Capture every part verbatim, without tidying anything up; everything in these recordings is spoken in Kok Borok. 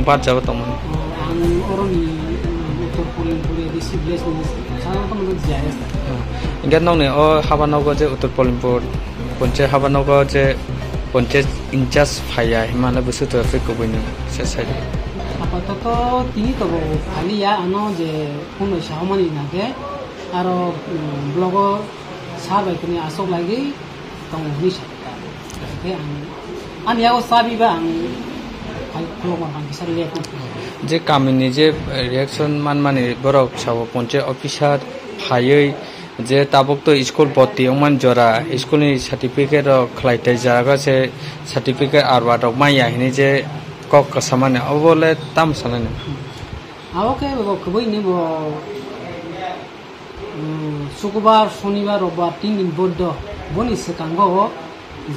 Part jabo tongmani. Ang oroni, um, Uttor Polimpur A D C village ni sana tongmani G I S. Hingke nongni o habanogo je Uttor Polimpur ponche habanogo je ponche incharge phaiya himano busu to se kubui no se sai. Apatoto tini to bo phaliya ano je phunoi sahomani nage aro, um, blogo sar bai tini asok lagi tongo hini sa. Hingke ang ani yago sabi ba ang hai khulokma bangkisa riyakho. Je kamini je reaction manmani borok sabo ponche officer phaiwi je tabuk to school boti wngmani jora school ni certificate rok khlai tai jaga se certificate arwat rok manya hini je kok kasamani obo le tam sanani. Abo khe bo kubui ni bo Hmm, Sukubar, Sonibar, Robbar tin din bondo. Boni swkango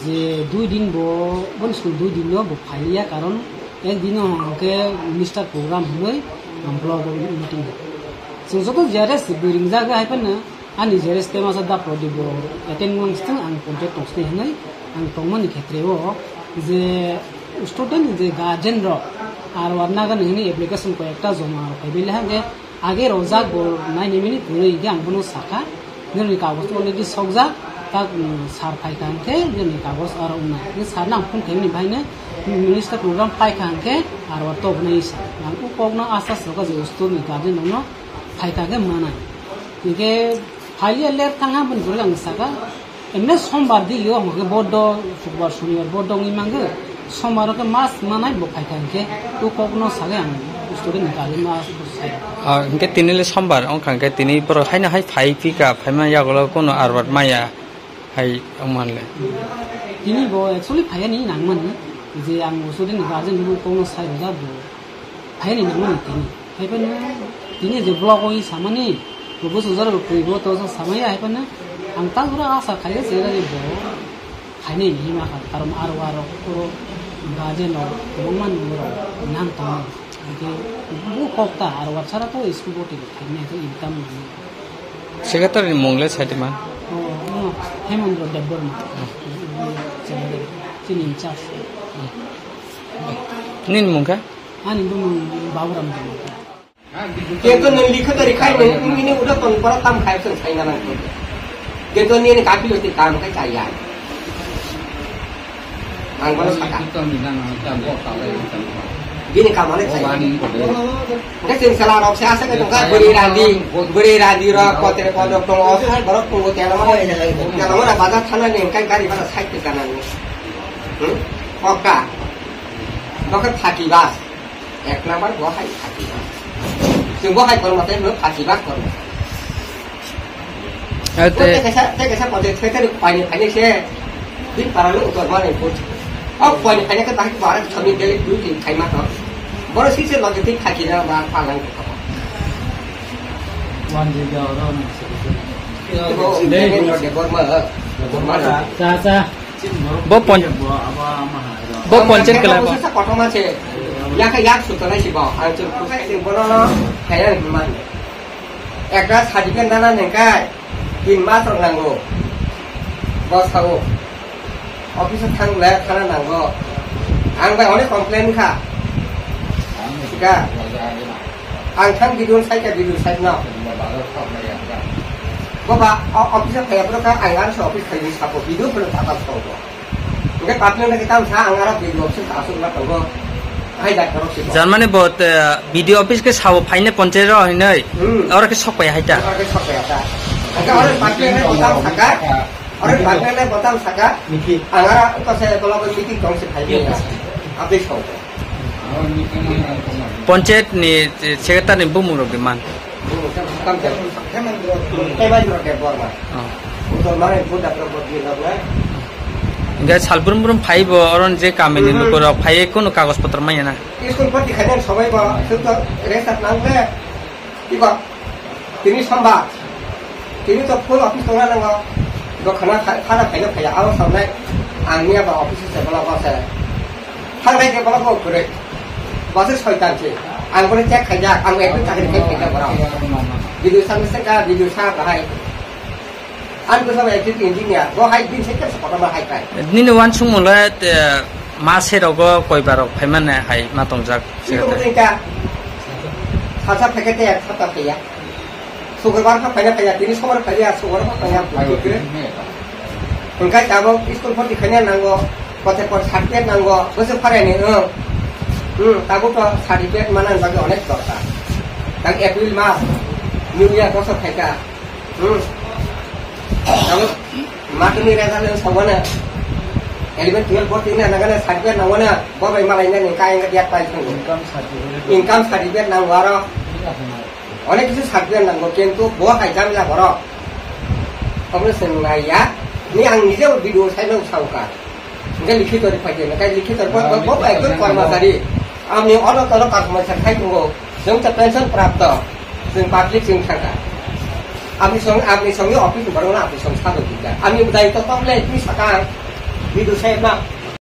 je dui din bo, boni school dui din no bo phailiya, karon ek din no hwnkhe minister program hwnwi, um, block o meeting. Chwng joto G R S bwrwi ringjak hai phano ani G R S tei masa dapro di bo attend wng sitwng ang contact tong sini hwnwi ang tongmani khetre o je student je guardian rok aro ar nagan hwnwi application koi ekta joma rok phaibai le hwnkhe Age rojak bo nine minute purwi hingke ang bono sakha, nini kagoj already sokjak, tak, mm, sir phaikha hingke nini kagoj aro wngna. Hingke sir no ang phone khaimani, bhai no, mm, minister program phaikha hingke aro tobonai sa. Ang o kokno asa soka je usturni guardian rokno phaikha hingke manai. Hingke phaiya late thangha boni pore ang saka, Emne sombar di yo hwnkhe bodo, sukbar, sunibar bodo wngwi mangkhe. Sombar khe mas manai bo phaikha hwnkhe, o kokno sagwi ang student ni gari ma sai. Ah, hwnkhe tini le sombar wngkha hwnkhe tini borok haino hai phai phika, phaima yagulo kono arwat maya hai wngmanle. Tini bo actually phaiya ni nangmani, je ang student ni guardian ni kokno sai rwjak bo. Phaini nangmani tini. Haiphano tini je vlog o samani, bo bwsajak rok twi bo to samaya haiphano ang ta jora asa khaio je bo khaini ni ma kha, karon aro aro oro guardian rok kwbangma nang rok nang tong. Hingke bu kok ta aro watsara to school boti khaini to income nang. Secretary ni mung le saitima? Oh, no, Hemendra Debbarma. Secretary, chini in charge. Nini mung kha? Ani bumung Baburam Debbarma. Keto nung likha dari khai nung ini udah tong para tam khai sen sai nang. Keto ni ini kapi lo ti kam kai kaya. Ang kono saka. Bini kamane sai. Nge sing sala rok se asa ke tong kai beri randi, beri randi rok kotere kodok tong o sai borok tong o tela mana. Tela mana bazar thana ni kai gari bana sai ke kana ni. Hmm? Oka. Doka thaki bas. Ek number bo hai phakiba. Chwng bo hai kormo tei bo phakiba kormo. Ate. Tei kaisa, tei kaisa project secretary paini phaini se. Di paralo utor mani put. O paini phaini ke bahai bara chami deli duty khaima to. Boro si se loge tik phakina ba palang ko. One day ga oro na. Bo, Debbarma, Debbarma. Cha, cha. Bo pon-, bo ponchen kela bo. Sa kothoma se. Yak, yak sutonai si bo. Ang chuk kusai sing bono no kaya ni man. Ekta certificate nana nengkai. Tin mas rok nango. Bo sao. Office thang le thana nango. Ang bai onek complain kha. Sika. Ang thang video sai ka video sai na. Boba, o-, office kaya pro ka ang ang sa office kaya sa ko video pro ta ta so ko. Oke, partner na kita sa ang ara video office asuk na ko. Hai da karo si. Janmani bot, eh, video office ke sao phaine ponche ro hinai. Hmm. Ora ke sok pai hai ta. Ora ke sok pai ta. Oke, ora partner na kita saka. Ora partner na kita saka. Ang ara ko se ko lo meeting kong se phai ya. Update so. Panchayat ni secretary ni bumung rok di man. Oh. Hingke salbrum brum phai bo oron je kami ni luku rok phai kunu kagoj potro manya na. School pati khainan sobai bo, suk to rest at nang le. Iba, tini sombar, tini to full office tongna nango, dokhana kha-, khana khaina phaiya, abo samnai, ang niya ba office se bola ba se. Thangnai ke bola bo kwrwi. Ba se soitan se. Ang bole check khaijak, ang ekdom chakri khai khaijak borok. Video sa mese ka, video sa bahai. Ang ko sa executive engineer, bo hai din se kesa kotoma hai kai. Nini wansukmung le, eh, Ma se rogo koi barok phaimani hai ma tongjak. Iko bwtwi ka. Sasa phai khe te ek sapta phaiya. Sukurbar pha phaina phaiya, tini sombar phaiya, sukurbar pha phaiya. Hwnkhe tabuk school photi khaina nango, kote por certificate nango, bwswk pharani, oh. Hmm, tabuk to certificate manani bagwi onek dorkar. Tang April mas, New Year bosor phaikha. Hmm. Tabuk matuni result sawana. Eleven, twelve bo tina nagana certificate nangwana. Bo bai malai nani kaya ngat yat pai thangwi. Income certificate. Income certificate nangwaro. Onek kisu certificate nango, kintu bo hai jamila borok. Omo se naiya. Ni ang nije video saino sauka. Hingke likhito ri phai khe, hingke likhito ri phai, bo, bo ekjon kormachari. Amni ono tono kormachari khai tongo. Chwng ta pension prapto. Chwng public chwng thangka. Amni song, amni songni office ni borok no amni song salo dikha. Amni budai to tong le twi sakang. Bidu sai ma.